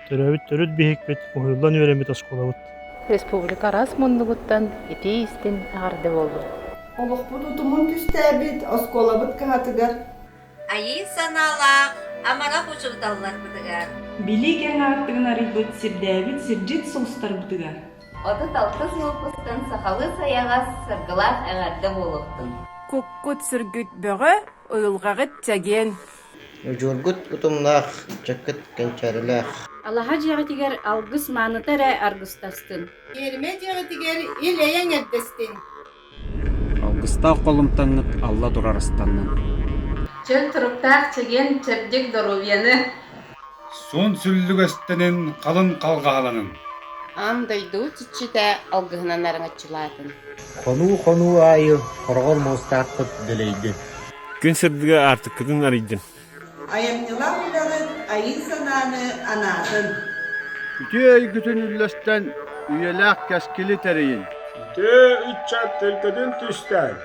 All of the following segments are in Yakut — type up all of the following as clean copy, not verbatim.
Төрөөбүт төрүт биһикпит, уһуйуллан үөрэммит оскуолабыт. Республика араас муннугуттан итии-истиҥ эҕэрдэ буоллун. Олохпут утумун түстээбит оскуолабыт кыһатыгар Айыы санаалаах амарах учууталларбытыгар Билии кэҥ аартыгын арыйбыт сирдээбит сирдьит сулустарбытыгар 36 выпустан сахалыы сайаҕас саргылаах эҕэрдэ буолуохтун! Куккут сүргүт бөҕө, уйулҕаҕыт чэгиэн. Удьуоргут утумнаах, ыччаккыт кэнчээрилээх. Алаһа дьиэҕитигэр алгыс мааныта эрэ аргыстастын. Пиэрмэ дьиэҕитигэр ил-эйэ эҥэрдэстин. Алгыстаах холумтаҥҥыт алла турар астаннын. Чөл туруктаах чэгиэн чэбдик доруобуйаны. Суон сүллүгэстэнин, халыҥ халҕаһаланын. Аан дойду чиччитэ алгыһынан араҥаччылаатын. Хонуу-хонуу аайы хороҕор муостааххыт дэлэйдин. Күн сырдыга аартыккытын арыйдын. Айымньылаах үлэҕит айыы санааны анаатын. Үтүө өйгүтүн үллэстэн, үйэлээх кэскили тэрийин. Үтүө ыччат төлкөтүн түстээн.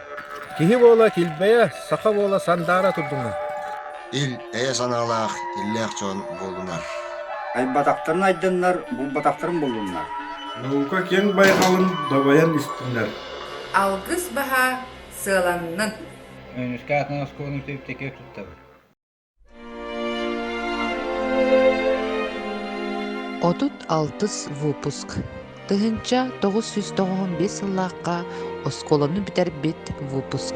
Киһи буола килбэйэ, саха буола сандаара турдунар. Ил эйэ санаалаах, иллээх дьон буоллунар. Айбатахтарын айдыннар, булбатахтарын буллуннар. Наука киэҥ байҕалын дабайан истиннэр. Алгыс баһа сыаланнын. Өнүскэ атынан оскуоланы бүтэрбит туттабыт. 36 выпуск. 1995 сыллаахха оскуоланы бүтэрбит выпуск.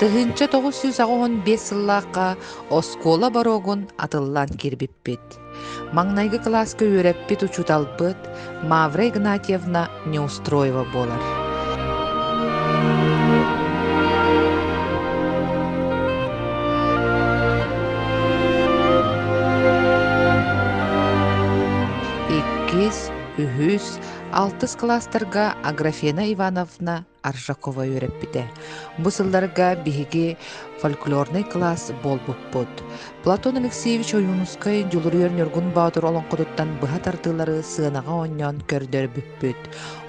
1985 сыллаахха оскуола боруогун атыллаан киирбиппит. Маҥнайгы кылааска үөрэппит учууталбыт Мавра Игнатьевна Неустроева буолар. Иккис, үһүс, алтыс кылаастарга Аграфена Ивановна Аржакова үөрэппитэ. Бу сылларга биһиги фольклорнай кылаас буолбуппут. Платон Алексеевич Ойуунускай Дьулуруйар Ньургун Боотур олоҥхотуттан быһа тардыылары сыанаҕа оонньоон көрдөрбүппүт.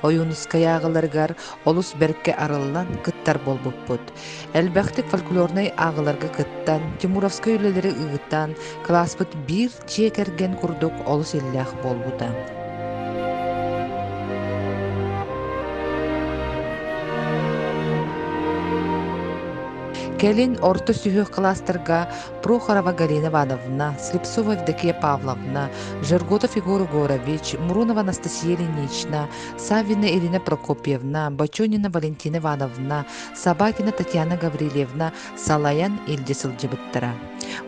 Ойуунускай ааҕыларыгар олус бэркэ арыллан кыттар буолбуппут. Элбэхтик фольклорнай ааҕыларга кыттан, тимуровскай үлэлэри ыытан, кылааспыт биир дьиэ кэргэн курдук олус иллээх буолбута. Кэлин орто сүһүөх кылаастарга Прохорова Галина Ивановна, Слепцова Евдокия Павловна, Жерготов Егор Егорович, Мурунова Анастасия Ильинична, Саввина Ирина Прокопьевна, Бочонина Валентина Ивановна, Собакина Татьяна Гаврильевна салайан илдьэ сылдьыбыттара.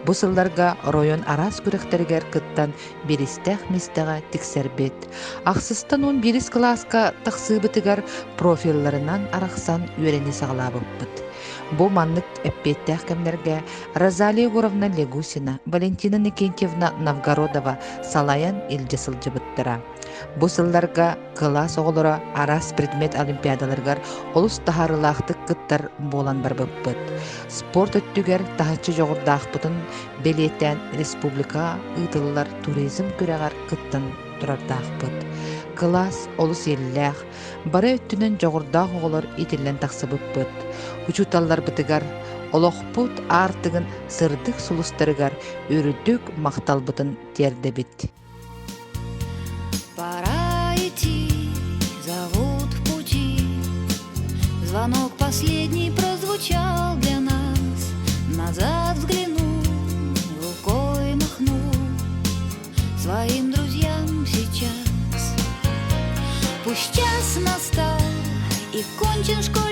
Бу сылларга оройуон араас күрэхтэригэр кыттан биристээх миэстэҕэ тиксэрбит. Ахсыстан 11 кылааска тахсыыбытыгар профилларынан арахсан үөрэнии саҕалаабыппыт. Бу маннык эппиэттээх кэмнэргэ Розалия Егоровна Легусина, Валентина Никентьевна Новгородова салайан илдьэ сылдьыбыттара. Бу сылларга кылаас оҕолоро араас предмет олимпиадаларыгар олус таһаарыылаахтык кыттар буолан барбыппыт. Спорт өттүгэр таһыччы дьоҕурдаахпытын бэлиэтээн республикаҕа ыытыллар туризм күрэҕэр кыттан турардаахпыт. Кылаас олус иллээх, бары өттүнэн дьоҕурдаах оҕолор иитиллэн тахсыбыппыт. Учууталларбытыгар олохпут аартыгын сырдык сулустарыгар үрдүк махталбытын тиэрдэбит. Пора идти, зовут в пути. Звонок последний прозвучал для нас. Назад взглянул, рукой махнул своим друзьям сейчас. Пусть час настал и кончен школьный.